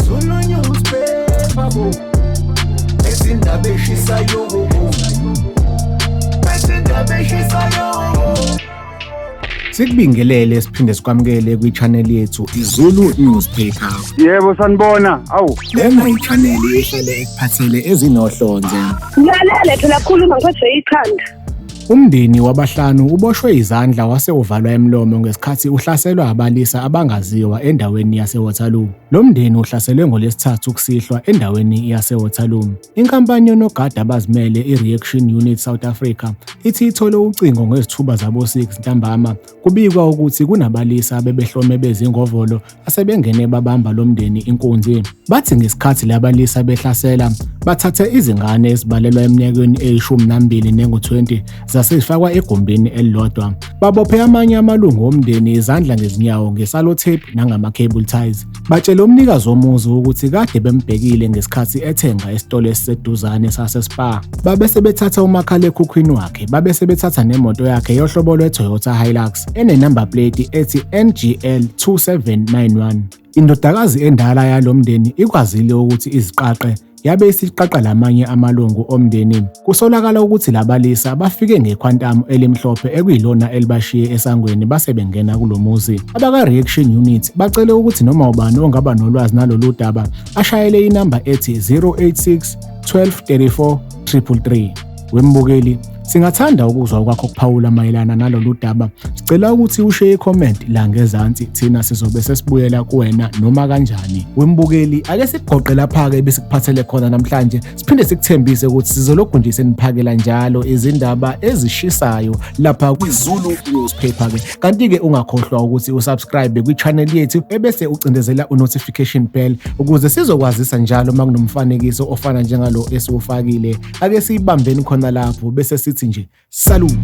Zulu newspaper bo. Ezindaba eshisayo bo. Ezindaba eshisayo. Sikubingelele siphinde sikwamukele kwi-channel yethu iZulu Newspaper. Yebo sanibona. Awu. Lena i-channel ehlale ekuphathele ezinohlonze. Ngilalele phela khuluma ngiphethwe ikhanda. Umndeni wabahlanu uboshwe izandla wase uvalwa emlomo ngesikhathi uhlaselwa abalisa abangaziwa endaweni yaseWaterloo. Lo mndeni uhlaselwe ngoLwesithathu kusihlwa endaweni yaseWaterloo. Inkampani yonogada abazimele i-Reaction Unit South Africa ithi ithole ucingo ngezithuba zabo-6 ntambama. Kubikwa ukuthi kunabalisa abebehlome bezingovolo asebengene babamba lo mndeni inkunzi. Bathi ngesikhathi labalisa behlasela bathathe izingane ezibalelwa eminyakeni eyishumi nambili nengu-20 zasezifakwa egumbini elilodwa. Babophe amanye amalungu omndeni izandla ngezinyawo nge-sellotape nangama-cable ties. Batshele umnikazi womuzi ukuthi kade bembhekile ngesikhathi ethenga esitolo esiseduzane saseSpar. Babe sebethatha umakhalekhukhwini wakhe, babe sebethatha nemoto yakhe yohlobo lwe-Toyota Hilux ene-number plate ethi NGL 2791. Indodakazi endala yalo mndeni ikwazile ukuthi iziqaqe yabe isiqaqa lamanye amalungu omndeni. Kusolakala ukuthi labalisa bafike ngeQuantum elimhlophe ekuyilona elibashiye esangweni base bengena kulo muzi. Abaka-Reaction Unit bacele ukuthi noma ubani ongaba nolwazi nalolu daba ashayele inamba ethi 086 12 34 333. Wembukeli, singathanda ukuzwa okwakho kuphawula mayelana nalolu daba. Sicela ukuthi ushiye i-comment la ngezansi, thina sizobe sesibuyela kuwena noma kanjani. Wembukeli, ake sikugoqe lapha-ke ebesikuphathele khona namhlanje, siphinde sikuthembise ukuthi sizolokhu nje seniphakela njalo izindaba ezishisayo lapha kwiZulu Newspaper-ke. Kanti-ke ungakhohlwa ukuthi usubscribe kwi-channel yethu ebese ucindezela u-notification bell ukuze sizokwazisa njalo uma kunomfanekiso ofana njengalo esiwufakile. Ake siyibambeni khona lapho bese sithi nje salute.